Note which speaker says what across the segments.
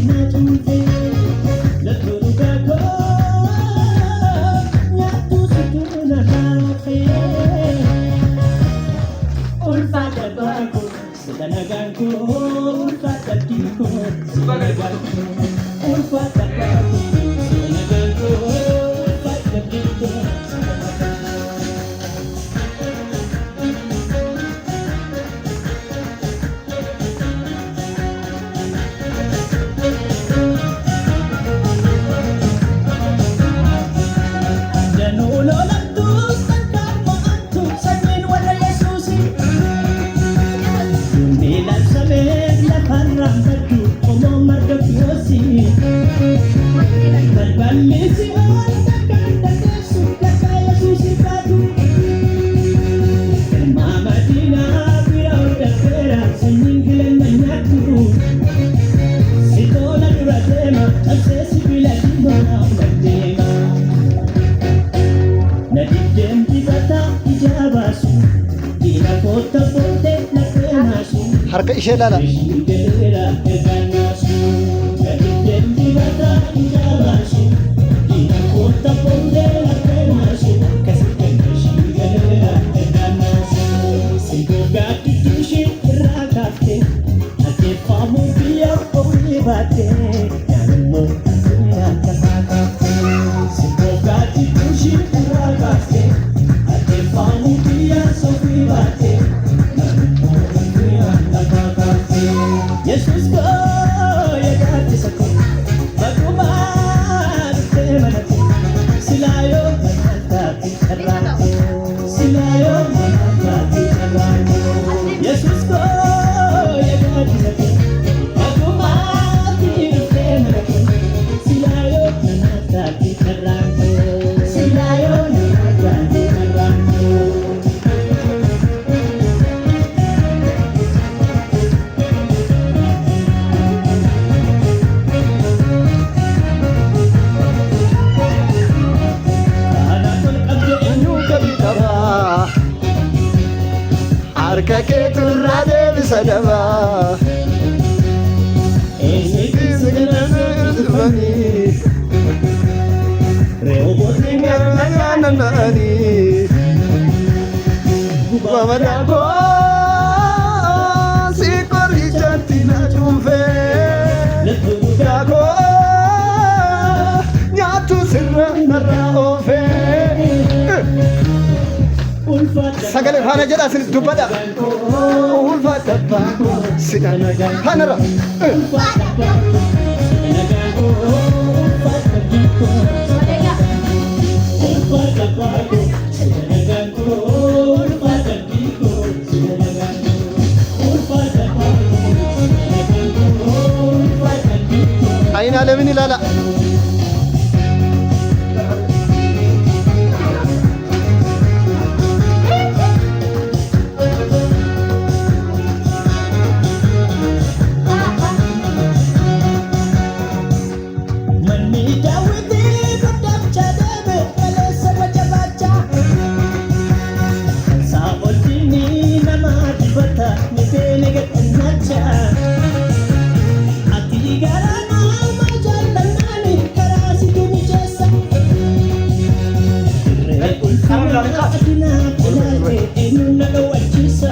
Speaker 1: na cuunfee. Lattuu dhugaa koo nyaattu situ na raafee. Ulfaata baakoo sida nagaan koo, ulfaata diikoo sida nagaan koo, ulfaata baakoo sida nagaan koo, ulfaata diikoo sida nagaan koo. Danuu lolamtus takkaan mo'amtu sanyiin warra Yesuusi. Dunni labsamee lafarraan baddu qomoo Mardokiyoosi. Balballi si'ool takkaan dandeessu lakkaa Yesuusi baatu. Ilmaa Madiinaa bira ol darbeera sanyiin kilenna nyaattu. Sitoona dura deema cabsee sibiila diimaa ol deema. Na dibdeen dibata ijaa baasu, diina koota booddee lafee naasu.
Speaker 2: Harka ishee ilaala.
Speaker 1: Ishii galeera ergaan naasu. Na dibdeen dibata ijaa baasu, diina koota booddee lafee naasu. Kasitti ishii galeera ergaan naasu. Simboo gaaddiddu ishii irraa kaaftee, ajjeefamuu biyya ofii baattee, yaanimmoo addunyaa lafaa kaaftee. Simboo gaaddiddu ishii irraa kaaftee, ajjeefamuu biyya ofii baattee, yaanimmoo addunyaa lafaa kaaftee. Yesuus koo yaa gaaddisa koo, bagumaa dhuftee mana koo, silaa yoo mana taate carraa koo, silaa yoo mana taate carraa koo. Yesuus koo yaa gaaddisa koo, bagumaa dhuftee mana koo, silaa yoo mana taate carraa koo, silaa yoo mana taate carraa koo. Kanaaf ol qabde
Speaker 2: Eenyuun qabi qabaa? Harka keetu irraa deebisa dabaa.
Speaker 1: Eenyutu
Speaker 2: Sifanii
Speaker 1: Rehobootni
Speaker 2: naanna'anii Gubamadaa koo si qorichatti na cuunfee.
Speaker 1: Lattuu dhugaa
Speaker 2: Koo nyaattu sirra narraa oofee.
Speaker 1: Ulfaata
Speaker 2: Sagalee faana jedhaa, isinis dubbadha. Ulfaata baakoo sidha faanarra.
Speaker 1: Ulfaata baakoo nagaan koo, ulfaata diikoo, ulfaata baakoo nagaan koo, ulfaata diikoo nagaan koo, ulfaata baakoo nagaan koo, ulfaata diikoo.
Speaker 2: Ayinaa lemin ilaala.
Speaker 1: Manni daawwitii guddachaa deeme kaleessa jabaachaa. Saa'oltiin nama dibata ni beene gadhannaacha. Ati gara nama jaallannaani karaa situ mijeessa. Dirree ulfinaa addunaa ilaalte eenyuun na dhowwachiisa.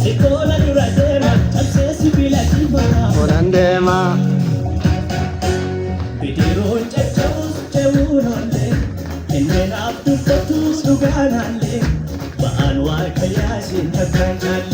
Speaker 1: Sikoona dura deema cabsee sibiila diimaa.
Speaker 2: Onan deemaa.
Speaker 1: Bidiruun caccabus ce'uun oolle, inni naaf dubbatus dhugaan haalle, ba'aan waaqayyaa siin takkaan caalle.